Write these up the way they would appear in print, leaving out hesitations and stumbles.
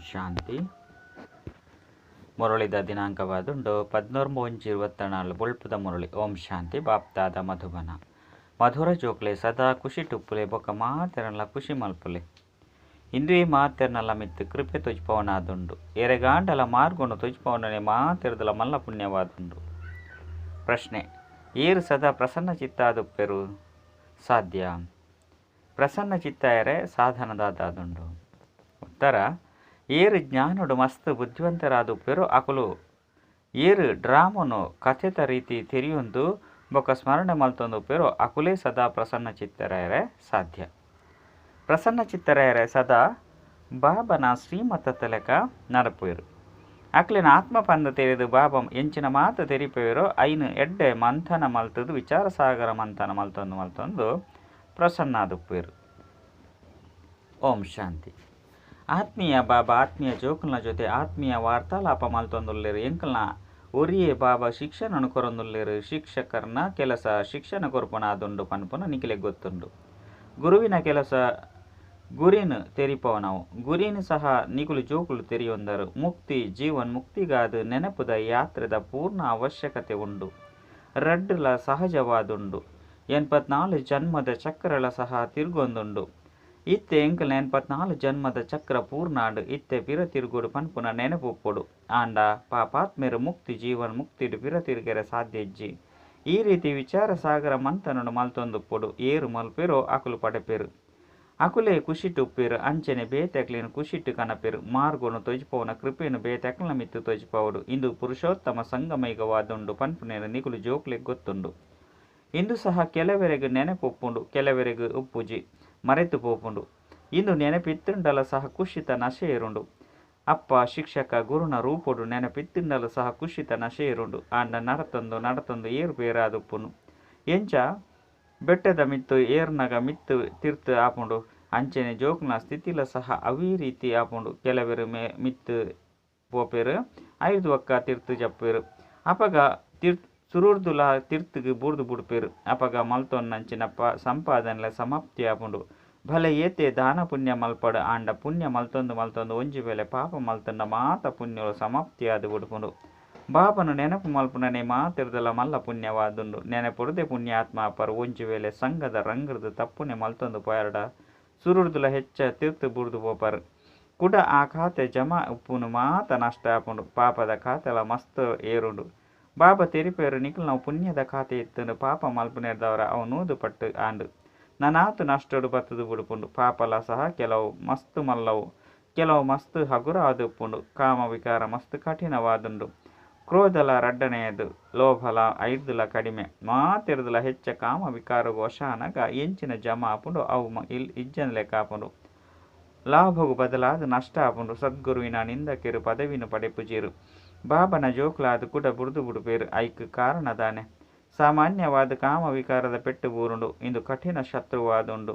ಶಾಂತಿ. ಮುರಳಿದ ದಿನಾಂಕವಾದುಂಡು 11/1/24 ಬೊಳ್ಪುದ ಮುರಳಿ. ಓಂ ಶಾಂತಿ. ಬಾಪ್ತಾದ ಮಧುಬನ ಮಧುರ ಜೋಕ್ಲೆ ಸದಾ ಖುಷಿ ಟುಪ್ಪುಲೆ ಬೊಕ್ಕ ಮಾತೆರನ್ಲ ಖುಷಿ ಮಲ್ಪುಲೆ. ಇಂದುವೆ ಮಾತೆರ್ನಲ ಮಿತ್ತು ಕೃಪೆ ತೊಜ್ಪವನಾದುಂಡು. ಎರೆಗಾಂಡಲ ಮಾರ್ಗೊನು ತೊಜ್ಪವನನೆ ಮಾತೆರ್ದಲ ಮಲ್ಲ ಪುಣ್ಯವಾದುಂಡು. ಪ್ರಶ್ನೆ: ಏರು ಸದಾ ಪ್ರಸನ್ನ ಚಿತ್ತಾದುಪ್ಪೆರು ಸಾಧ್ಯ? ಪ್ರಸನ್ನ ಚಿತ್ತಾಯರೆ ಸಾಧನದಾದುಂಡು. ಉತ್ತರ: ಏರು ಜ್ಞಾನೋಡು ಮಸ್ತ್ ಬುದ್ಧಿವಂತರಾದುಪ್ಪೆರು ಅಕುಲು ಏರು ಡ್ರಾಮನು ಕಥೆತ ರೀತಿ ತೆರಿಯೊಂದು ಬೊಕ್ಕ ಸ್ಮರಣೆ ಮಲ್ತೊಂದುಪ್ಪೆರು ಅಕುಲೇ ಸದಾ ಪ್ರಸನ್ನ ಚಿತ್ತರಾಯರೆ ಸಾಧ್ಯ. ಪ್ರಸನ್ನ ಚಿತ್ತರಾಯರೆ ಸದಾ ಬಾಬನ ಶ್ರೀಮತ ತಲೆಕ ನಡಪುವೆರು. ಅಕ್ಲೆನ ಆತ್ಮ ಪಂದ ತೆರೆದು ಬಾಬ ಎಂಚಿನ ಮಾತು ತೆರಿಪೆಯರು ಐನು ಎಡ್ಡೆ ಮಂಥನ ಮಲ್ತದು ವಿಚಾರಸಾಗರ ಮಂಥನ ಮಲ್ತೊಂದು ಮಲ್ತೊಂದು ಪ್ರಸನ್ನಾದುಪ್ಪೆರು. ಓಂ ಶಾಂತಿ. ಆತ್ಮೀಯ ಬಾಬಾ ಆತ್ಮೀಯ ಜೋಕುಲ್ನ ಜೊತೆ ಆತ್ಮೀಯ ವಾರ್ತಾಲಾಪ ಮಲ್ತೊಂದುಲ್ಲೆರು. ಎಂಕಲ್ನ ಒರಿಯೇ ಬಾಬಾ ಶಿಕ್ಷಣನು ಕೊರೊಂದುಲ್ಲೆರು. ಶಿಕ್ಷಕರ್ನ ಕೆಲಸ ಶಿಕ್ಷಣ ಕೊರ್ಪುನಾದುಂಡು ಪನ್ಪುನ ನಿಖಿಲೆ ಗೊತ್ತುಂಡು. ಗುರುವಿನ ಕೆಲಸ ಗುರಿನು ತೆರಿಪವನವು. ಗುರಿನು ಸಹ ನಿಕುಲು ಜೋಕುಲು ತೆರಿಯೊಂದರು. ಮುಕ್ತಿ ಜೀವನ್ ಮುಕ್ತಿಗಾದ ನೆನಪುದ ಯಾತ್ರೆದ ಪೂರ್ಣ ಅವಶ್ಯಕತೆ ಉಂಡು. ರಡ್ಡುಲ ಸಹಜವಾದುಂಡು. 84 ಜನ್ಮದ ಚಕ್ರಲ ಸಹ ತಿರ್ಗೊಂದುಂಡು. ಇತ್ತೆ ಎಂಕಲ್ನ 84 ಜನ್ಮದ ಚಕ್ರ ಪೂರ್ಣಾಂಡು. ಇತ್ತೆ ಪಿರ ತಿರುಗೋಡು ಪನ್ಪುನ ನೆನಪುಪ್ಪೊಡು. ಆಂಡ ಪಾಪಾತ್ಮೆರು ಮುಕ್ತಿ ಜೀವನ್ ಮುಕ್ತಿಡು ಪಿರ ತಿರುಗೆರೆ ಸಾಧ್ಯ ಇಜ್ಜಿ. ಈ ರೀತಿ ವಿಚಾರ ಸಾಗರ ಮಂಥನನು ಮಲ್ತೊಂದುಪ್ಪೊಡು. ಏರು ಮಲ್ಪೆರೋ ಅಕುಲು ಪಡೆಪೆರು. ಅಕುಲೇ ಖುಷಿಟುಪ್ಪೆರು. ಅಂಚನೆ ಬೇತೆಕ್ಲಿನ ಖುಷಿಟ್ಟು ಕನಪೆರು. ಮಾರ್ಗೊನು ತೊಜ್ಪವನ ಕೃಪೆನು ಬೇತೆಕ್ಲಿನ ಮಿತ್ತು ತೊಜ್ಪವಡು. ಇಂದು ಪುರುಷೋತ್ತಮ ಸಂಗಮೈಗವಾದುಂಡು ಪನ್ಪುನೇನು ನಿಕುಲು ಜೋಕ್ಲೆಗ್ ಗೊತ್ತುಂಡು. ಇಂದು ಸಹ ಕೆಲವರೆಗು ನೆನಪುಪ್ಪುಂಡು, ಕೆಲವರೆಗು ಉಪ್ಪುಜಿ, ಮರೆತು ಪೋಪುಂಡು. ಇಂದು ನೆನಪಿತ್ತುಂಡಲ ಸಹ ಖುಷಿತ ನಶೆ ಇರುಂಡು. ಅಪ್ಪ ಶಿಕ್ಷಕ ಗುರುನ ರೂಪೊಡು ನೆನಪಿತ್ತುಂಡಲ ಸಹ ಖುಷಿತ ನಶೆ ಇರುಂಡು. ಆಂಡ ನಡತೊಂದು ನಡತೊಂದು ಏರು ಪೇರಾದುಪ್ಪುನು. ಎಂಚ ಬೆಟ್ಟದ ಮಿತ್ತು ಏರ್ನಗ ಮಿತ್ತು ತಿರ್ತು ಆಪುಂಡು ಅಂಚನೆ ಜೋಕ್ನ ಸ್ಥಿತಿಲ ಸಹ ಅವೇ ರೀತಿ ಆಪುಂಡು. ಕೆಲವರು ಮಿತ್ತು ಪೋಪೆರು, ಐದು ಒಕ್ಕ ತಿರ್ತು ಜಪ್ಪೆರು. ಅಪಗ ಸುರುರ್ದುಲ ತಿರ್ತುಗು ಬೂರ್ದು ಬುಡ್ಪೆರು. ಅಪಗ ಮಲ್ತೊನ್ನಂಚಿನ ಸಂಪಾದನೆಲ ಸಮಾಪ್ತಿ ಆಪುಂಡು. ಭಲೆ ಏತೆ ದಾನ ಪುಣ್ಯ ಮಲ್ಪಡು, ಆಂಡ ಪುಣ್ಯ ಮಲ್ತೊಂದು ಮಲ್ತೊಂದು ಒಂಜಿ ವೇಳೆ ಪಾಪ ಮಲ್ತೊಂಡ ಮಾತ ಪುಣ್ಯಲು ಸಮಾಪ್ತಿಯಾದ ಬುಡ್ಪುಂಡು. ಬಾಬನು ನೆನಪು ಮಲ್ಪುನನೆ ಮಾತಿರ್ದಲ ಮಲ್ಲ ಪುಣ್ಯವಾದುಂಡು. ನೆನಪುಡದೆ ಪುಣ್ಯಾತ್ಮ ಅಪರು. ಒಂಜಿ ವೇಳೆ ಸಂಘದ ರಂಗದ ತಪ್ಪುನೆ ಮಲ್ತೊಂದು ಪೋಯರ್ಡ ಸುರುರ್ದುಲ ಹೆಚ್ಚ ತಿರ್ತು ಬುಡ್ದು ಪೋಪರು. ಕುಡ ಆ ಖಾತೆ ಜಮಾ ಉಪ್ಪುನು ಮಾತ ನಷ್ಟ ಆಪುಂಡು. ಪಾಪದ ಖಾತೆಲ ಮಸ್ತ್ ಏರುಂಡು. ಬಾಬಾ ತೆರಿಪೇರು ನಿಕುಲ್ ನಾವು ಪುಣ್ಯದ ಖಾತೆ ಇತ್ತುಂಡು. ಪಾಪ ಮಲ್ಪುನೆರ್ದವರ ಅವು ನೂದು ಪಟ್ಟು ಆಂಡು. ನನಾತು ನಷ್ಟಡು ಬತ್ತದು ಬುಡುಪುಂಡು. ಪಾಪಲ ಸಹ ಕೆಲವು ಮಸ್ತ್ ಮಲ್ಲವು, ಕೆಲವು ಮಸ್ತ್ ಹಗುರ ಆದುಪ್ಪುಂಡು. ಕಾಮ ವಿಕಾರ ಮಸ್ತ್ ಕಠಿಣವಾದುಂಡು. ಕ್ರೋಧಲ ರಡ್ಡನೆಯದು, ಲೋಭಲ ಐರ್ದುಲ ಕಡಿಮೆ. ಮಾತೆರ್ದುಲ ಹೆಚ್ಚ ಕಾಮ ವಿಕಾರಗು ವಶಾನಗ ಎಂಚಿನ ಜಮ ಆಪುಂಡು ಅವು ಇಜ್ಜನ್ ಲೆಕ್ಕ ಆಪುಂಡು. ಲಾಭಗು ಬದಲಾದ ನಷ್ಟ ಆಪುಂಡು. ಸದ್ಗುರುವಿನ ನಿಂದಕೆರು ಪದವಿನ ಪಡೆಪುಜೀರು. ಬಾಬನ ಜೋಕ್ಲಾದ ಕೂಡ ಬುಡ್ದು ಬುಡುಪೇರು. ಐಕ್ ಕಾರಣದಾನೆ ಸಾಮಾನ್ಯವಾದ ಕಾಮ ವಿಕಾರದ ಪೆಟ್ಟು ಬೂರುಂಡು. ಇಂದು ಕಠಿಣ ಶತ್ರುವಾದುಂಡು.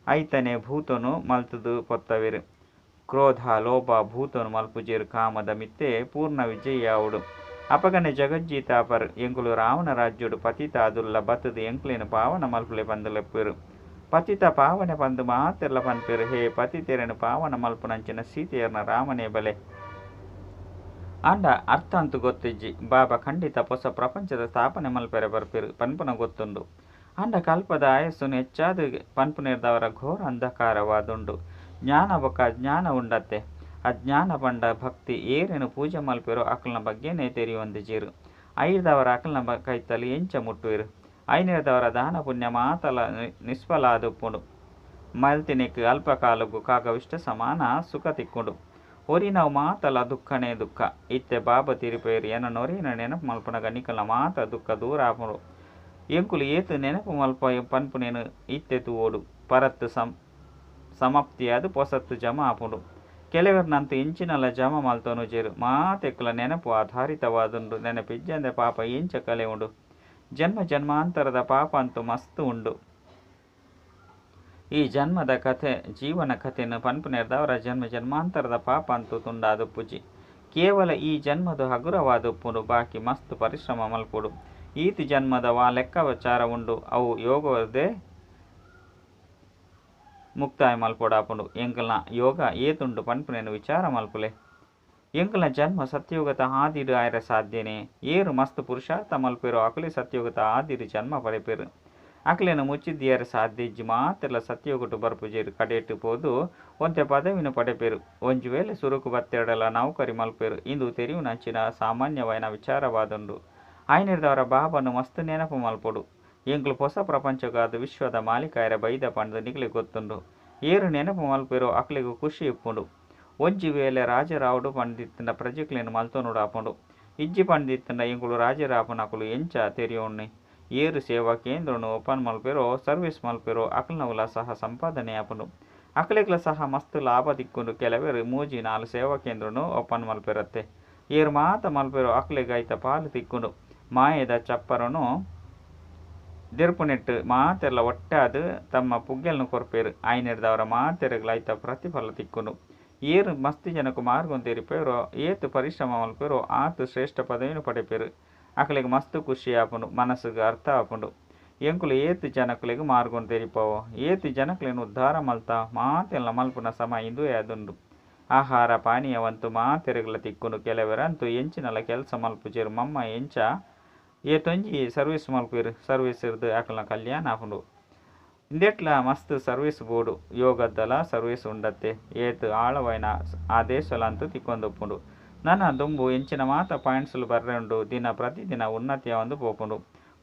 ಐತನೆ ಭೂತನು ಮಲ್ತದು ಪೊತ್ತವೆರು. ಕ್ರೋಧ ಲೋಭ ಭೂತನು ಮಲ್ಪುಜೇರು. ಕಾಮದ ಮಿತ್ತೆ ಪೂರ್ಣ ವಿಜಯಾವುಡು. ಅಪಗನೆ ಜಗಜ್ಜೀತಾಪರ್ ಎಂಕುಲು ರಾವಣ ರಾಜ್ಯೋಡು ಪತಿತಾದುಲ್ಲ ಬತ್ತದು ಎಂಕ್ಲೇನು ಪಾವನ ಮಲ್ಪುಲೆ ಪಂದು ಲೆಪ್ಪೆರು. ಪತಿತ ಪಾವನೆ ಪಂದು ಮಾತೆರ್ಲ ಪನ್ಪೆರು. ಹೇ ಪತಿತೆರೆನು ಪಾವನ ಮಲ್ಪುನಂಚಿನ ಸೀತೆಯರ್ನ ರಾಮನೇ ಬಲೆ. ಆಂಡ ಅರ್ಥ ಅಂತೂ ಗೊತ್ತಿಜ್ಜಿ. ಬಾಬಾ ಖಂಡಿತ ಹೊಸ ಪ್ರಪಂಚದ ಸ್ಥಾಪನೆ ಮಲ್ಪೆರೆ ಬರ್ಪೆರು ಪನ್ಪುನ ಗೊತ್ತುಂಡು. ಆಂಡ ಕಲ್ಪದ ಆಯಸ್ಸುನು ಹೆಚ್ಚಾದ ಪನ್ಪುನೆರ್ದವರ ಘೋರ ಅಂಧಕಾರವಾದುಂಡು. ಜ್ಞಾನ ಬೊಕ್ಕ ಅಜ್ಞಾನ ಉಂಡತ್ತೆ. ಅಜ್ಞಾನ ಪಂಡ ಭಕ್ತಿ. ಏರೇನು ಪೂಜೆ ಮಲ್ಪೆರೋ ಅಕಲ್ನ ಬಗ್ಗೆನೇ ತೆರಿಯೊಂದಿಜೀರು. ಐರ್ದವರ ಅಕಲ್ನ ಕೈತಲಿ ಎಂಚ ಮುಟ್ಟುವೆರು. ಐನೇರ್ದವರ ದಾನ ಪುಣ್ಯ ಮಾತಲ ನಿಷ್ಫಲಾದುಪ್ಪುಂಡು. ಮಲ್ತಿನೆಕ್ ಅಲ್ಪ ಕಾಲಗು ಕಾಗವಿಷ್ಟ ಸಮಾನ ಸುಖ ತಿಕ್ಕೊಂಡು. ಒರಿನವು ಮಾತಲ ದುಃಖನೇ ದುಃಖ. ಇತ್ತೆ ಬಾಬಾ ತಿರುಪೇರು ಎನ್ನ ನೊರಿನ ನೆನಪು ಮಲ್ಪುನಗ ನಿಕಲ್ನ ಮಾತ ದುಃಖ ದೂರ ಆಪುಂಡು. ಎಂಕುಲು ಏತು ನೆನಪು ಮಲ್ಪ ಪನ್ಪುನೇನು ಇತ್ತೆ ತೂವೋಡು. ಪರತ್ತು ಸಮಾಪ್ತಿಯಾದ ಪೊಸತ್ತು ಜಮಾ ಆಪುಂಡು. ಕೆಲವರ್ನಂತ ಇಂಚಿನಲ ಜಮ ಮಲ್ತೊನುಜೆರು. ಮಾತೆಕ್ಕಲ ನೆನಪು ಆಧಾರಿತವಾದುಂಡು. ನೆನಪಿಜ್ಜಂದೆ ಪಾಪ ಎಂಚ ಕಲೆ ಉಂಡು. ಜನ್ಮ ಜನ್ಮಾಂತರದ ಪಾಪ ಅಂತೂ ಮಸ್ತ್ ಉಂಡು. ಈ ಜನ್ಮದ ಕಥೆ ಜೀವನ ಕಥೆಯನ್ನು ಪನ್ಪುನೆರ್ದವರ ಜನ್ಮ ಜನ್ಮಾಂತರದ ಪಾಪ ಅಂತೂ ತುಂಡಾದುಪ್ಪುಜಿ. ಕೇವಲ ಈ ಜನ್ಮದ ಹಗುರವಾದುಪ್ಪುಂಡು. ಬಾಕಿ ಮಸ್ತ್ ಪರಿಶ್ರಮ ಮಲ್ಪುಡು. ಈತಿ ಜನ್ಮದ ವಾ ಲೆಕ್ಕಾಚಾರ ಉಂಡು. ಅವು ಯೋಗವರ್ದೆ ಮುಕ್ತಾಯ ಮಲ್ಪೊಡಾಪುಂಡು. ಎಂಕಲ್ನ ಯೋಗ ಏತುಂಡು ಪನ್ಪುನೆನ್ ವಿಚಾರ ಮಲ್ಪುಲೆ. ಎಂಕಲ್ನ ಜನ್ಮ ಸತ್ಯಯುಗತ ಆದಿಡ್ ಆಯೆರೆ ಸಾಧ್ಯನೆ. ಏರು ಮಸ್ತ್ ಪುರುಷಾರ್ಥ ಮಲ್ಪೆರೋ ಅಕುಲೇ ಸತ್ಯಯುಗತ ಆದಿಡ್ ಜನ್ಮ ಪಡೆಪೆರು. ಅಕ್ಲೆನ ಮುಚ್ಚಿದ್ದಿಯರೆ ಸಾಧ್ಯ ಇಜ್ಜಿ. ಮಾತೆರ್ಲ ಸತ್ಯಯುಗಟು ಬರ್ಪುಜೆರ್. ಕಡೆಟ್ ಪೋದು ಒಂತೆ ಪದವಿನ ಪಡೆಪೆರು. ಒಂಜಿ ವೇಳೆ ಸುರುಕು ಬತ್ತೆರ್ಡಲ ನೌಕರಿ ಮಲ್ಪೆರು. ಇಂದು ತೆರಿಯುನಂಚಿನ ಸಾಮಾನ್ಯವಾಯಿನ ವಿಚಾರವಾದುಂಡು. ಆಯ್ನೆರ್ದಾವರ ಬಾಬಾನು ಮಸ್ತ್ ನೆನಪು ಮಲ್ಪೊಡು. ಎಂಕುಲು ಪೊಸ ಪ್ರಪಂಚಗಾದ್ ವಿಶ್ವದ ಮಾಲೀಕಾಯೆರೆ ಬೈದ ಪಂಡ್ದ್ ನಿಕ್ಲೆಗ್ ಗೊತ್ತುಂಡು. ಏರು ನೆನಪು ಮಲ್ಪೆರೋ ಅಕ್ಲೆಗ್ ಖುಷಿ ಇಪ್ಪುಂಡು. ಒಂಜಿ ವೇಳೆ ರಾಜರಾವೊಡು ಪಂಡ್ದಿತ್ತ್ಂಡ ಪ್ರಜೆಕ್ಲೆನ್ ಮಲ್ತೊನೊಡಾಪುಂಡು. ಇಜ್ಜಿ ಪಂಡ್ದಿತ್ತ್ಂಡ ಎಂಕುಲು ರಾಜರಾಪುನಕುಲು ಎಂಚ ತೆರಿಯೊನ್ನಿ. ಏರು ಸೇವಾ ಕೇಂದ್ರನು ಓಪನ್ ಮಲ್ಪೆರೋ ಸರ್ವಿಸ್ ಮಲ್ಪೆರೋ ಅಕ್ಲ್ನವುಲ ಸಹ ಸಂಪಾದನೆ ಆಪುಂಡು. ಅಕ್ಲೆಗ್ಲ ಸಹ ಮಸ್ತ್ ಲಾಭ ತಿಕ್ಕುಂಡು. ಕೆಲವೆರ್ 3-4 ಸೇವಾ ಕೇಂದ್ರನು ಓಪನ್ ಮಲ್ಪೆರತ್ತೆ. ಏರು ಮಾತ ಮಲ್ಪೆರೋ ಅಕ್ಲೆಗ್ ಐತ ಪಾಲು ತಿಕ್ಕುಂಡು. ಮಾಯೆದ ಚಪ್ಪರನು ದೆರ್ಪುನೆಟ್ ಮಾತೆರ್ಲ ಒಟ್ಟಾದ್ ತಮ್ಮ ಪುಗ್ಗೆಲ್ನ್ ಕೊರ್ಪೆರ್. ಆಯ್ನೆರ್ದಾವರ ಮಾತೆರೆಗ್ಲ ಐತ ಪ್ರತಿಫಲ ತಿಕ್ಕುಂಡು. ಏರು ಮಸ್ತ್ ಜನಕ್ ಮಾರ್ಗನ್ ತೆರಿಪೆರೋ ಏತ್ ಪರಿಶ್ರಮ ಮಲ್ಪೆರೋ ಆತ್ ಶ್ರೇಷ್ಠ ಪದವಿನ ಪಡೆಪೆರು. ಅಕ್ಲೆಗ್ ಮಸ್ತ್ ಖುಷಿ ಆಪುಂಡು. ಮನಸ್ಸುಗ್ ಅರ್ಥ ಆಪುಂಡು. ಎಂಕುಲು ಏತ್ ಜನಕ್ಲೆಗ್ ಮಾರ್ಗನ್ ತೆರಿಪಾವೋ ಏತ್ ಜನಕ್ಲೆನ್ ಉದ್ಧಾರ ಮಲ್ತ ಮಾತೆಲ್ಲ ಮಲ್ಪುನ ಸಮಯ ಇಂದುವೇ ಆದುಂಡು. ಆಹಾರ ಪಾನೀಯವಂತೂ ಮಾತೆರೆಗ್ಲ ತಿಕ್ಕುಂಡು. ಕೆಲವೆರಂತೂ ಎಂಚಿನಲ ಕೆಲಸ ಮಲ್ಪುಜೆರ್. ಮಮ್ಮ ಎಂಚ ಏತೊಂಜಿ ಸರ್ವಿಸ್ ಮಲ್ಪೆರು. ಸರ್ವಿಸ್ ಇರ್ದ್ ಅಕ್ಲ್ನ ಕಲ್ಯಾಣ ಆಪುಂಡು. ಇಂದೆಟ್ಲ ಮಸ್ತ್ ಸರ್ವಿಸ್ ಬೋಡು. ಯೋಗದ್ದಲ ಸರ್ವಿಸ್ ಉಂಡತ್ತೆ. ಏತ್ ಆಳವಾಯಿನ ಆದೇಶಲಂತೂ ತಿಕ್ಕೊಂದುಪ್ಪುಂಡು. ನನ ದುಂಬು ಎಂಚಿನ ಮಾತ ಪಾಯಿಂಟ್ಸ್ಲು ಬರ್ರೆ ಉಂಡು. ದಿನ ಪ್ರತಿದಿನ ಉನ್ನತಿ ಆವೊಂದು ಪೋಪುಂಡು.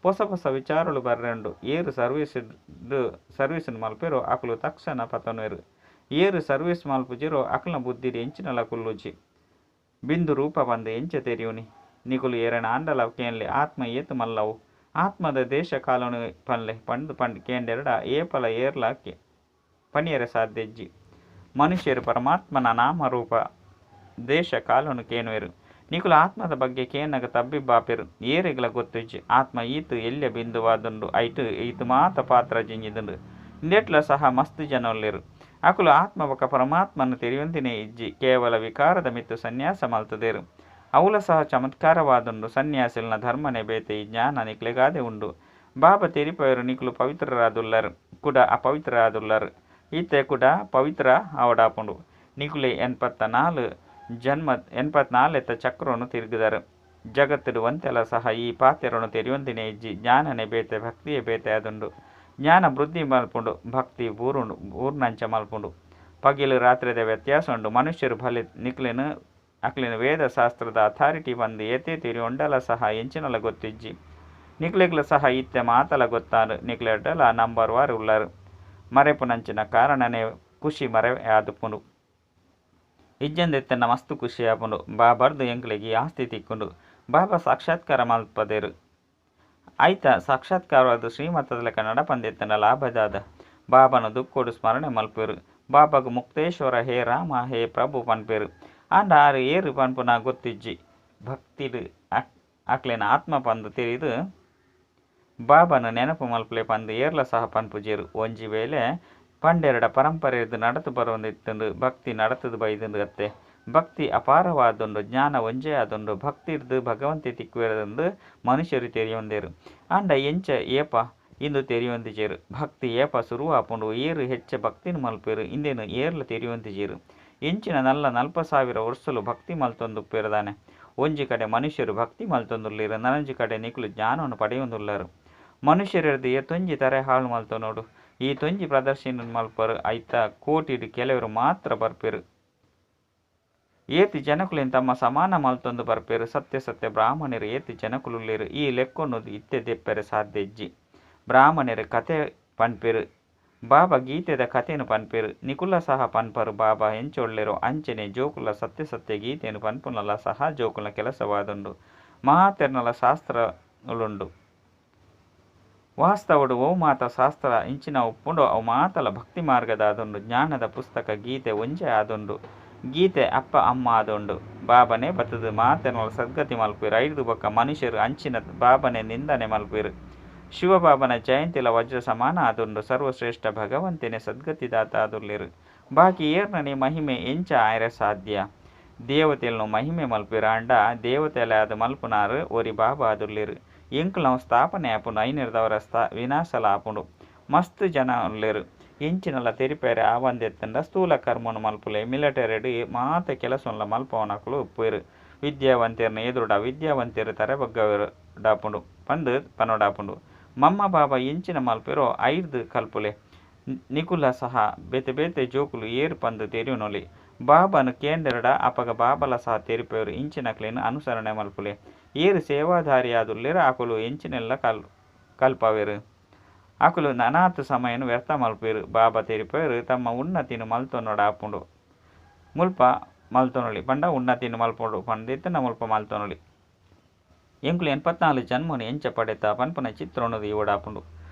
ಪೊಸ ಪೊಸ ವಿಚಾರಲು ಬರ್ರೆ ಉಂಡು. ಏರು ಸರ್ವಿಸ್ ಸರ್ವಿಸ್ ಮಲ್ಪೆರೋ ಅಕುಲು ತಕ್ಷಣ ಪತೊನುವೆರು. ಏರು ಸರ್ವಿಸ್ ಮಲ್ಪುಜೆರೋ ಅಕ್ಲ್ನ ಬುದ್ಧಿಡ್ ಎಂಚಿನಲ ಕುಲ್ಲುಜಿ. ಬಿಂದು ರೂಪ ಪಂದ್ ಎಂಚ ತೆರಿಯುನಿ. ನಿಕುಲು ಏರೆನ ಆಂಡಲ ಕೇನ್ಲೆ ಆತ್ಮ ಏತ್ ಮಲ್ಲವು. ಆತ್ಮದ ದೇಶ ಕಾಲನು ಪನ್ಲೆ ಪಂದ್ ಪಂಡ್ ಕೇಂಡೆರಡ ಏಪಲ ಏರ್ಲ ಪನಿಯರೆ ಸಾಧ್ಯ ಇಜ್ಜಿ. ಮನುಷ್ಯರು ಪರಮಾತ್ಮನ ನಾಮರೂಪ ದೇಶ ಕಾಲನು ಕೇನುವೆರು. ನಿಕುಲು ಆತ್ಮದ ಬಗ್ಗೆ ಕೇನಗ ತಬ್ಬಿಬ್ಬಾಪೆರು. ಏರೆಗ್ಲ ಗೊತ್ತಿಜ್ಜಿ ಆತ್ಮ ಈತ್ ಎಲ್ಯ ಬಿಂದುವಾದುಂಡು. ಐಟ್ ಈತ್ ಮಾತ ಪಾತ್ರ ಜಿಂಜಿದುಂಡು. ಇಂದೆಟ್ಲ ಸಹ ಮಸ್ತ್ ಜನ ಉಲ್ಲೆರ್. ಅಕುಲು ಆತ್ಮ ಬೊಕ ಪರಮಾತ್ಮನ ತೆರಿಯೊಂದಿನೇ ಇಜ್ಜಿ. ಕೇವಲ ವಿಕಾರದ ಮಿತ್ತ್ ಸನ್ಯಾಸ ಮಲ್ತುದೆರ್. ಅವುಲ ಸಹ ಚಮತ್ಕಾರವಾದುಂಡು. ಸನ್ಯಾಸಿಲ್ನ ಧರ್ಮನೇ ಬೇತೆ. ಈ ಜ್ಞಾನ ನಿಕ್ಲೆಗಾದೆ ಉಂಡು. ಬಾಬಾ ತೆರಿಪವೆರು ನಿಕುಲು ಪವಿತ್ರರಾದುಲ್ಲರ್ ಕುಡ ಅಪವಿತ್ರರಾದುಲ್ಲರ್. ಇತ್ತೆ ಕುಡ ಪವಿತ್ರ ಆವಡಾಪುಂಡು. ನಿಕುಲೆ 84 ಜನ್ಮ 84 ಚಕ್ರನು ತಿರುಗಿದರು. ಜಗತ್ತುಡು ಒಂತೆಲ ಸಹ ಈ ಪಾತೆರನು ತೆರಿಯೊಂದಿನೇ ಇಜ್ಜಿ. ಜ್ಞಾನನೇ ಬೇತೆ ಭಕ್ತಿಯೇ ಬೇತೆ ಆದುಂಡು. ಜ್ಞಾನ ವೃದ್ಧಿ ಮಲ್ಪುಂಡು. ಭಕ್ತಿ ಬೂರುಂಡು ಬೂರ್ನಂಚ ಮಲ್ಪುಂಡು. ಪಗಿಲು ರಾತ್ರಿದ ವ್ಯತ್ಯಾಸ ಉಂಡು. ಮನುಷ್ಯರು ಭಲೆ ನಿಕ್ಲೆನ್ ಅಕ್ಲೆನ ವೇದ ಶಾಸ್ತ್ರದ ಅಥಾರಿಟಿ ಪಂದ್ ಏತೇ ತೆರಿಯೊಂಡಲ ಸಹ ಎಂಚಿನಲ ಗೊತ್ತಿಜ್ಜಿ. ನಿಕ್ಲೆಗ್ಲ ಸಹ ಇತ್ತೆ ಮಾತಲ ಗೊತ್ತಾಂಡ್. ನಿಕ್ಲೆಡ್ಡಲ ನಂಬರ್ ವಾರ್ ಉಲ್ಲರ್. ಮರೆಪುನಂಚಿನ ಕಾರಣನೇ ಖುಷಿ ಮರೆ ಆದುಪ್ಪುಂಡು. ಇಜ್ಜಂದೆತ್ತಂಡ ಮಸ್ತ್ ಖುಷಿ ಆಪುಂಡು. ಬಾಬರ್ದು ಎಂಕ್ಲೆಗ್ ಈ ಆಸ್ತಿ ತಿಕ್ಕುಂಡು. ಬಾಬಾ ಸಾಕ್ಷಾತ್ಕಾರ ಮಲ್ಪದೆರು. ಐತ ಸಾಕ್ಷಾತ್ಕಾರವಾದ ಶ್ರೀಮತದ ಲೆಕ್ಕ ನಡಪಂದೆತ್ತಂಡ ಲಾಭದಾದ. ಬಾಬನ ದುಃಖೋಡು ಸ್ಮರಣೆ ಮಲ್ಪೆರು. ಬಾಬಾಗ್ ಮುಕ್ತೇಶ್ವರ ಹೇ ರಾಮ ಹೇ ಪ್ರಭು ಪನ್ಪೆರು. ಆಂಡ ಆರು ಏರು ಪನ್ಪುನ ಗೊತ್ತಿಜ್ಜಿ. ಭಕ್ತಿಡ್ ಅಕ್ಲೆನ ಆತ್ಮ ಪಂದ್ ತೆರಿದು ಬಾಬನ ನೆನಪು ಮಲ್ಪಲೆ ಪಂದ್ ಏರ್ಲ ಸಹ ಪನ್ಪುಜೆರು. ಒಂಜಿ ವೇಳೆ ಪಂಡೆರಡ ಪರಂಪರೆರ್ದ್ ನಡತು ಬರೊಂದಿತ್ತುಂಡು. ಭಕ್ತಿ ನಡತುದು ಬೈದುಂಡು ಅತ್ತೆ. ಭಕ್ತಿ ಅಪಾರವಾದುಂಡು. ಜ್ಞಾನ ಒಂಜೇ ಆದುಂಡು. ಭಕ್ತಿರ್ದ್ ಭಗವಂತೆ ತಿಕ್ಕುವೆರೆಂದು ಮನುಷ್ಯರು ತೆರಿಯೊಂದೆರು. ಆಂಡ ಎಂಚ ಏಪ ಇಂದು ತೆರಿಯೊಂದಿಜೆರು. ಭಕ್ತಿ ಏಪ ಸುರು ಆಪುಂಡು. ಏರು ಹೆಚ್ಚ ಭಕ್ತಿನ್ ಮಲ್ಪೆರು ಇಂದೆನ್ ಏರ್ಲ ತೆರಿಯೊಂದಿಜೆರು. ಎಂಚಿನ ನಲ್ಲ 40,000 ವರ್ಷಲು ಭಕ್ತಿ ಮಲ್ತೊಂದುಪ್ಪೆರ್ ದಾನೆ. ಒಂಜಿ ಕಡೆ ಮನುಷ್ಯರು ಭಕ್ತಿ ಮಲ್ತೊಂದುಲ್ಲೆರ್. ನನೊಂಜಿ ಕಡೆ ನಿಕುಲು ಜ್ಞಾನವನ್ನು ಪಡೆಯೊಂದುಲ್ಲರ್. ಮನುಷ್ಯರೆರ್ದ್ ಏತೊಂಜಿ ತರೆ ಹಾಳು ಮಲ್ತೊನೊಡು. ಈತೊಂಜಿ ಪ್ರದರ್ಶನ ಮಲ್ಪರು. ಐತ ಕೋಟಿಡ್ ಕೆಲವರು ಮಾತ್ರ ಬರ್ಪೆರು. ಏತ್ ಜನಕುಲೆನ್ ತಮ್ಮ ಸಮಾನ ಮಲ್ತೊಂದು ಬರ್ಪೆರು. ಸತ್ಯ ಸತ್ಯ ಬ್ರಾಹ್ಮಣರು ಏತ್ ಜನಕುಲುಲ್ಲೆರ್. ಈ ಲೆಕ್ಕೊನು ಇತ್ತೆ ದೆಪ್ಪೆರೆ ಸಾಧ್ಯ ಇಜ್ಜಿ. ಬ್ರಾಹ್ಮಣರು ಕತೆ ಪನ್ಪೆರು. ಬಾಬಾ ಗೀತೆದ ಕತೆನ್ ಪನ್ಪೆರು. ನಿಕುಲ ಸಹ ಪನ್ಪರು ಬಾಬಾ ಎಂಚೊಲ್ಲೆರೋ ಅಂಚನೆ ಜೋಕುಲ ಸತ್ಯ ಸತ್ಯ ಗೀತೆನ್ ಪನ್ಪುನಲ ಸಹ ಜೋಕುಲ್ನ ಕೆಲಸವಾದುಂಡು. ಮಾತೆರ್ನಲ ಶಾಸ್ತ್ರಲುಂಡು. ವಾಸ್ತವಡು ಓ ಮಾತ ಶಾಸ್ತ್ರ ಇಂಚಿನ ಉಪ್ಪುಂಡು ಅವು ಮಾತಲ ಭಕ್ತಿ ಮಾರ್ಗದಾದುಂಡು. ಜ್ಞಾನದ ಪುಸ್ತಕ ಗೀತೆ ಒಂಜೇ ಆದುಂಡು. ಗೀತೆ ಅಪ್ಪ ಅಮ್ಮ ಆದುಂಡು. ಬಾಬನೇ ಬತ್ತುದು ಮಾತೆರ್ನಲ ಸದ್ಗತಿ ಮಲ್ಪೆರು. ಐರ್ದ್ ಬೊಕ್ಕ ಮನುಷ್ಯರು ಅಂಚಿನ ಬಾಬನೆ ನಿಂದನೆ ಮಲ್ಪೆರು. ಶಿವಬಾಬನ ಜಯಂತಿಲ ವಜ್ರ ಸಮಾನ ಆದುಂಡು. ಸರ್ವಶ್ರೇಷ್ಠ ಭಗವಂತನೇ ಸದ್ಗತಿದಾತ ಆದುಲ್ಲೆರು. ಬಾಕಿ ಏರ್ನನೇ ಮಹಿಮೆ ಎಂಚ ಆಯೆರೆ ಸಾಧ್ಯ. ದೇವತೆಲ್ನು ಮಹಿಮೆ ಮಲ್ಪೆರು. ಆಂಡ ದೇವತೆಲಾದ್ ಮಲ್ಪುನಾರು ಒರಿ ಬಾಬಾ ಆದುಲ್ಲೆರು. ಎಂಕುಲ್ನ ಸ್ಥಾಪನೆ ಆಪುಂಡು. ಐನೆರ್ದವರ ವಿನಾಶಲ ಆಪುಂಡು. ಮಸ್ತ್ ಜನ ಉಲ್ಲೆರು. ಎಂಚಿನಲ ತೆರಿಪೇರೆ ಆವಂದೆತ್ತಂಡ ಸ್ಥೂಲ ಕರ್ಮನು ಮಲ್ಪುಲೆ. ಮಿಲಿಟರಿಡ್ ಮಾತ ಕೆಲಸೊನ್ಲ ಮಲ್ಪವನಕುಲು ಉಪ್ಪುವೆರ್. ವಿದ್ಯಾವಂತೆರ್ನ ಎದುರುಡು ಅವಿದ್ಯಾವಂತೆರ್ ತರೆ ಬಗ್ಗವೊಡಾಪುಂಡು ಪಂದ್ ಪನೊಡಾಪುಂಡು. ಮಮ್ಮ ಬಾಬಾ ಎಂಚಿನ ಮಲ್ಪೆರೋ ಐರ್ದ್ ಕಲ್ಪುಲೆ. ನಿಕುಲ ಸಹ ಬೇತೆ ಬೇತೆ ಜೋಕುಲು ಏರ್ ಪಂದ್ ತೆರಿಯೊನೊಲಿ. ಬಾಬಾನ್ ಕೇಂಡೆರ್ಡ ಅಪಗ ಬಾಬಲ ಸಹ ತೆರಿಪೆರ್. ಇಂಚಿನಕ್ಲೆನ್ ಅನುಸರಣೆ ಮಲ್ಪುಲೆ. ಏರ್ ಸೇವಾಧಾರಿಯಾದುಲ್ಲೆರ್ ಅಕುಲು ಎಂಚಿನೆಲ್ಲ ಕಲ್ಪವೆರ್. ಅಕುಲು ನನಾತ್ ಸಮಯನ್ ವ್ಯರ್ಥ ಮಲ್ಪುವೆರ್. ಬಾಬಾ ತೆರಿಪೆರ್ ತಮ್ಮ ಉನ್ನತಿನ್ ಮಲ್ತೊನೊಡಾಪುಂಡು. ಮುಲ್ಪ ಮಲ್ತೊನೊಲಿ ಪಂಡ ಉನ್ನತಿನ್ ಮಲ್ಪೊಡು ಪಂದಿತ್ತಂಡ ಮುಲ್ಪ ಮಲ್ತೊನೊಲಿ. ಎಂಕುಲು 84 ಜನ್ಮನು ಎಂಚ ಪಡೆತ ಪನ್ಪುನ ಚಿತ್ರೊನು ದೀವೊಡಾಪುಂಡು.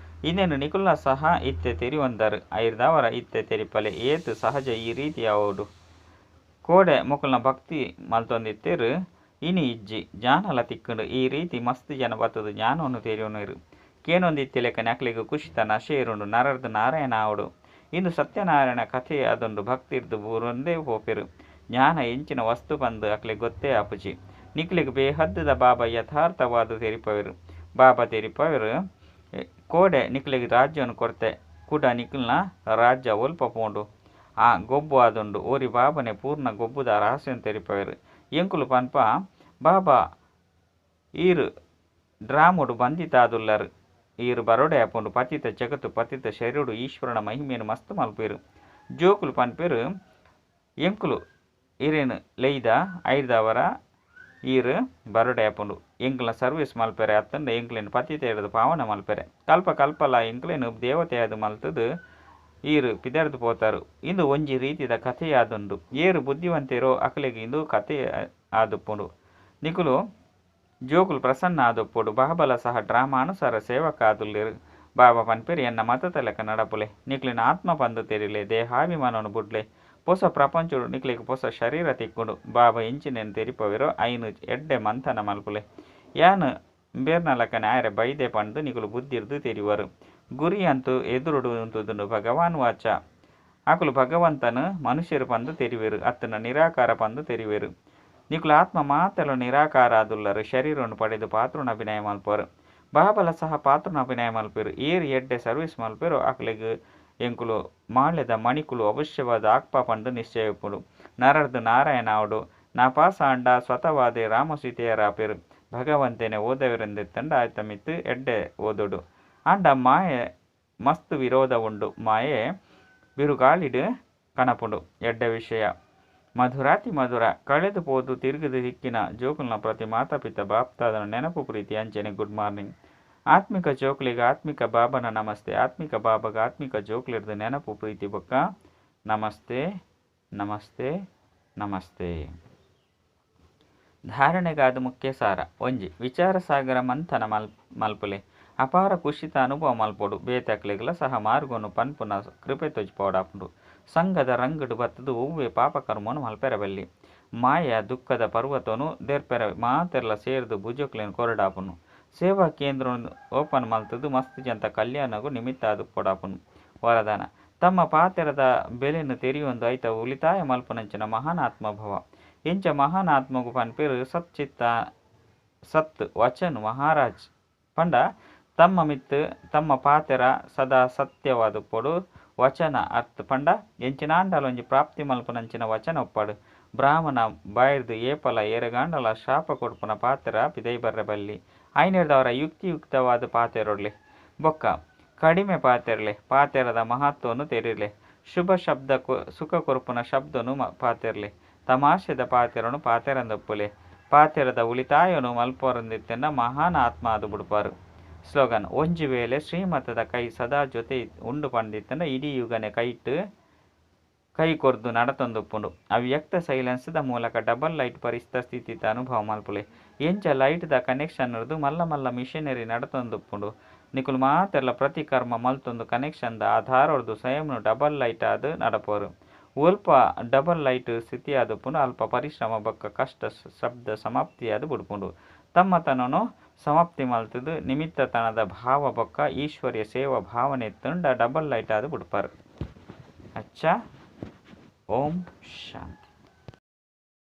ಇಂದೆನ್ ನಿಕುಲ್ಲ ಸಹ ಇತ್ತೆ ತೆರಿಯೊಂದರ್. ಐರ್ದಾವರ ಇತ್ತೆ ತೆರಿಪಲೆ ಏತ್ ಸಹಜ ಈ ರೀತಿ ಆವೊಡು. ಕೋಡೆ ಮೊಕಲ್ನ ಭಕ್ತಿ ಮಲ್ತೊಂದಿತ್ತೆರ್ ಇನಿ ಇಜ್ಜಿ. ಜ್ಞಾನಲ ತಿಕ್ಕುಂಡು. ಈ ರೀತಿ ಮಸ್ತ್ ಜನ ಬತ್ತುದು ಜ್ಞಾನವನ್ನು ತೆರಿಯೊನುವೆರ್. ಕೇನೊಂದಿತ್ತಿಲೆಕ್ಕನೆ ಅಕ್ಲೆಗ್ ಖುಷಿತ ನಶೆ ಏರುಂಡು. ನರರ್ದ್ ನಾರಾಯಣ ಆವೊಡು. ಇಂದು ಸತ್ಯನಾರಾಯಣ ಕಥೆ ಆದುಂಡು. ಭಕ್ತಿರ್ದ್ ಬೂರೊಂದೇ ಪೋಪೆರ್. ಜ್ಞಾನ ಎಂಚಿನ ವಸ್ತು ಪಂದ್ ಅಕ್ಲೆಗ್ ಗೊತ್ತೇ ಆಪುಜಿ. ನಿಕ್ಲೆಗ್ ಬೇಹದ್ದ್ ದ ಬಾಬಾ ಯಥಾರ್ಥವಾದ್ ತೆರಿಪಾವೆರ್. ಬಾಬಾ ತೆರಿಪಾವೆರ್ ಕೋಡೆ ನಿಕ್ಲೆಗ್ ರಾಜ್ಯನ್ ಕೊರ್ತೆ. ಕುಡ ನಿಕಲ್ನ ರಾಜ್ಯ ಒಲ್ಪ ಪೋಂಡು. ಆ ಗೊಬ್ಬು ಆದುಂಡು. ಒರಿ ಬಾಬನೆ ಪೂರ್ಣ ಗೊಬ್ಬುದ ರಹಸ್ಯನ್ ತೆರಿಪಾವೆರ್. ಎಂಕುಲು ಪನ್ಪ ಬಾಬಾ ಈರ್ ಡ್ರಾಮೊಡು ಬಂಧಿತ ಆದುಲ್ಲರ್. ಈರ್ ಬರೋಡೆ ಆಪುಂಡು. ಪತಿತ ಜಗತ್ತು ಪತಿತ ಶರೀರಡು ಈಶ್ವರನ ಮಹಿಮೆಯನ್ನು ಮಸ್ತ್ ಮಲ್ಪುವೆರ್. ಜೋಕುಲು ಪನ್ಪೆರ್ ಎಂಕುಲು ಇರೇನು ಲೆಯ್ದ ಐರ್ದಾವರ ಈರ್ ಬರೋಡೆ ಆಪುಂಡು. ಎಂಕಲ್ನ ಸರ್ವಿಸ್ ಮಲ್ಪೆರೆ ಅತ್ತಂಡ ಎಂಕ್ಲೆನ್ ಪತಿತೆರ್ದ್ ಪಾವನ ಮಲ್ಪೆರೆ. ಕಲ್ಪ ಕಲ್ಪಲ ಎಂಕ್ಲೆನ್ ದೇವತೆಯಾದ್ ಮಲ್ತುದು ಈರ್ ಪಿದರ್ದ್ ಪೋತಾರು. ಇಂದು ಒಂಜಿ ರೀತಿದ ಕಥೆಯಾದುಂಡು. ಏರ್ ಬುದ್ಧಿವಂತೆರೋ ಅಕ್ಲೆಗ್ ಇಂದು ಕಥೆ ಆದುಪ್ಪುಂಡು. ನಿಕುಲು ಜೋಕುಲು ಪ್ರಸನ್ನ ಆದುಪ್ಪೊಡು. ಬಾಬಲ ಸಹ ಡ್ರಾಮಾನುಸಾರ ಸೇವಕ ಆದುಲ್ಲೆರ್. ಬಾಬಾ ಪನ್ಪೆರ್ ಎನ್ನ ಮತತ ಲೆಕ್ಕ ನಡಪುಲೆ. ನಿಕ್ಲೆನ ಆತ್ಮ ಪಂದ್ ತೆರಿಲೆ. ದೇಹಾಭಿಮಾನವನ್ನು ಬುಡ್ಲೆ. ಪೊಸ ಪ್ರಪಂಚೊಡು ನಿಕ್ಲೆಗ್ ಪೊಸ ಶರೀರ ತಿಕ್ಕುಂಡು. ಬಾಬಾ ಎಂಚಿನೆನ್ ತೆರಿಪವೆರೋ ಐನ್ ಎಡ್ಡೆ ಮಂಥನ ಮಲ್ಪುಲೆ. ಯಾನ್ ಇಂಬೆರ್ನಲಕನೆ ಆಯೆರೆ ಬೈದೆ ಪಂದ್ ನಿಕುಲು ಬುದ್ಧಿರ್ದ್ ತೆರಿವರು. ಗುರಿ ಅಂತೂ ಎದುರುಡು ಉಂತುದುಂಡು. ಭಗವಾನ್ ವಾಚ. ಅಕುಲು ಭಗವಂತನ್ ಮನುಷ್ಯರು ಪಂದ್ ತೆರಿವೆರ್ ಅತ್ತಂಡ ನಿರಾಕಾರ ಪಂದ್ ತೆರಿವೆರ್. ನಿಕುಲು ಆತ್ಮ ಮಾತೆರ್ಲ ನಿರಾಕಾರ ಆದುಲ್ಲರ್. ಶರೀರವನ್ನು ಪಡೆದು ಪಾತ್ರನ ಅಭಿನಯ ಮಲ್ಪುವರು. ಬಾಬಲ ಸಹ ಪಾತ್ರನ ಅಭಿನಯ ಮಲ್ಪೆರ್. ಏರ್ ಎಡ್ಡೆ ಸರ್ವಿಸ್ ಮಲ್ಪೆರೋ ಅಕ್ಲೆಗ್ ಎಂಕುಲು ಮಾಳೆದ ಮಣಿಕುಲು ಅವಶ್ಯವಾದ ಆಕ್ಪ ಪಂದ್ ನಿಶ್ಚಯ ಉಪ್ಪುಂಡು. ನರರ್ದ್ ನಾರಾಯಣ ಆವೊಡು. ನಾಪಾಸ್ ಆಂಡ ಸ್ವತವಾದೇ ರಾಮ ಸೀತೆಯರಾಪೆರ್. ಭಗವಂತೆನೆ ಓದವೆರೆಂದಿತ್ತಂಡ ಆಯ್ತ ಮಿತ್ತ್ ಎಡ್ಡೆ ಓದೊಡು. ಆಂಡ ಮಾಯೆ ಮಸ್ತ್ ವಿರೋಧ ಉಂಡು. ಮಾಯೆ ಬಿರುಗಾಳಿಡ್ ಕನಪುಂಡು. ಎಡ್ಡೆ ವಿಷಯ. ಮಧುರಾತಿ ಮಧುರ ಕಳೆದು ಪೋದು ತಿರುಗಿದು ತಿಕ್ಕಿನ ಜೋಕುಲ್ನ ಪ್ರತಿ ಮಾತಾ ಪಿತ ಬಾಪ್ತಾದನ ನೆನಪು ಪ್ರೀತಿ ಅಂಚನೆ ಗುಡ್ ಮಾರ್ನಿಂಗ್. ಆತ್ಮಿಕ ಜೋಕ್ಲೆಗ್ ಆತ್ಮಿಕ ಬಾಬನ ನಮಸ್ತೆ. ಆತ್ಮಿಕ ಬಾಬಗ ಆತ್ಮಿಕ ಜೋಕ್ಲೆರ್ದ್ ನೆನಪು ಪ್ರೀತಿ ಬೊಕ್ಕ ನಮಸ್ತೆ ನಮಸ್ತೆ ನಮಸ್ತೆ. ಧಾರಣೆಗಾದ್ ಮುಖ್ಯ ಸಾರ. ಒಂಜಿ. ವಿಚಾರ ಸಾಗರ ಮಂಥನ ಮಲ್ಪುಲೆ. ಅಪಾರ ಖುಷಿತ ಅನುಭವ ಮಲ್ಪೊಡು. ಬೇತೆ ಅಕ್ಲೆಗ್ಲ ಸಹ ಮಾರ್ಗನು ಪನ್ಪುನ ಕೃಪೆ ತೋಜಿಪಾವೊಡಾಪುಂಡು. ಸಂಘದ ರಂಗಡ್ ಬತ್ತುದು ಒವ್ವೆ ಪಾಪ ಕರ್ಮನ್ ಮಲ್ಪೆರೆ ಬಲ್ಲಿ. ಮಾಯೆಯ ದುಃಖದ ಪರ್ವತೊನು ದೆರ್ಪೆರೆ ಮಾತೆರ್ಲ ಸೇರ್ದ್ ಭುಜಕ್ಲೆನ್ ಕೊರೊಡಾಪುಂಡು. ಸೇವಾ ಕೇಂದ್ರನ್ ಓಪನ್ ಮಲ್ತುದು ಮಸ್ತ್ ಜನತ ಕಲ್ಯಾಣಗ್ ನಿಮಿತ್ತ ಆದುಪ್ಪೊಡಾಪುಂಡು. ವರದಾನ. ತಮ್ಮ ಪಾತೆರದ ಬೆಲೆನ್ ತೆರಿಯೊಂದು ಐತ ಉಳಿತಾಯ ಮಲ್ಪುನಂಚಿನ ಮಹಾನ್ ಆತ್ಮಭವ. ಇಂಚ ಮಹಾನ್ ಆತ್ಮಗ್ ಪನ್ಪೆರ್ ಸತ್ ಚಿತ್ತ ಸತ್ ವಚನ್ ಮಹಾರಾಜ್ ಪಂಡ ತಮ್ಮ ಮಿತ್ತ್ ತಮ್ಮ ಪಾತೆರ ಸದಾ ಸತ್ಯವಾದುಪ್ಪೊಡು. ವಚನ ಅರ್ಥ ಪಂಡ ಎಂಚಿನಾಂಡಲ ಒಂಜಿ ಪ್ರಾಪ್ತಿ ಮಲ್ಪುನಂಚಿನ ವಚನ ಉಪ್ಪಡ್. ಬ್ರಾಹ್ಮಣ ಬಾಯಿರ್ದ್ ಏಪಲ ಏರೆಗಾಂಡಲ ಶಾಪ ಕೊರ್ಪುನ ಪಾತೆರ ಪಿದಯಿ ಬರ್ರೆ ಬಲ್ಲಿ. ಐನೆರ್ದಾವರ ಯುಕ್ತಿಯುಕ್ತವಾದ ಪಾತೆರೊಡ್ಲಿ. ಬೊಕ್ಕ ಕಡಿಮೆ ಪಾತೆರ್ಲೆ. ಪಾತೆರದ ಮಹತ್ವನು ತೆರಿಲೆ. ಶುಭ ಶಬ್ದ ಸುಖ ಕೊರ್ಪುನ ಶಬ್ದನು ಪಾತೆರ್ಲೆ. ತಮಾಷೆದ ಪಾತೆರನು ಪಾತೆರಂದುಪ್ಪುಲೆ. ಪಾತೆರದ ಉಳಿತಾಯನು ಮಲ್ಪರಂದಿತ್ತಂಡ ಮಹಾನ್ ಆತ್ಮ ಆದ್ ಬುಡ್ಪಾರು. ಸ್ಲೋಗನ್. ಒಂಜಿ ವೇಳೆ ಶ್ರೀಮತದ ಕೈ ಸದಾ ಜೊತೆ ಉಂಡು ಪಂದಿತ್ತಂಡ ಇಡೀ ಯುಗನೆ ಕೈಟ್ ಕೈ ಕೊರ್ದು ನಡತೊಂದುಪ್ಪುಂಡು. ಅವ್ಯಕ್ತ ಸೈಲೆನ್ಸ್ ದ ಮೂಲಕ ಡಬಲ್ ಲೈಟ್ ಪರಿಸ್ತ ಸ್ಥಿತಿತ ಅನುಭವ ಮಲ್ಪುಲೆ. ಎಂಚ ಲೈಟ್ ದ ಕನೆಕ್ಷನ್ ರ್ದ್ ಮಲ್ಲ ಮಲ್ಲ ಮಿಷನರಿ ನಡತೊಂದುಪ್ಪುಂಡು. ನಿಕುಲು ಮಾತೆರ್ಲ ಪ್ರತಿ ಕರ್ಮ ಮಲ್ತೊಂದು ಕನೆಕ್ಷನ್ ದ ಆಧಾರೊರ್ದು ಸ್ವಯಂ ಡಬಲ್ ಲೈಟ್ ಆದ್ ನಡಪುವರು. ಒಲ್ಪ ಡಬಲ್ ಲೈಟ್ ಸ್ಥಿತಿ ಆದುಪ್ಪುಂಡು ಅಲ್ಪ ಪರಿಶ್ರಮ ಬೊಕ್ಕ ಕಷ್ಟ ಶಬ್ದ ಸಮಾಪ್ತಿಯಾದ್ ಬುಡ್ಪುಂಡು. ತಮ್ಮತನನು ಸಮಾಪ್ತಿ ಮಲ್ತುದು ನಿಮಿತ್ತತನದ ಭಾವ ಬೊಕ್ಕ ಈಶ್ವರ್ಯ ಸೇವಾ ಭಾವನೆ ಇತ್ತುಂಡ ಡಬಲ್ ಲೈಟ್ ಆದ್ ಬುಡ್ಪಾರು. ಅಚ್ಚಾ. ಓಂ ಶಾಂತಿ.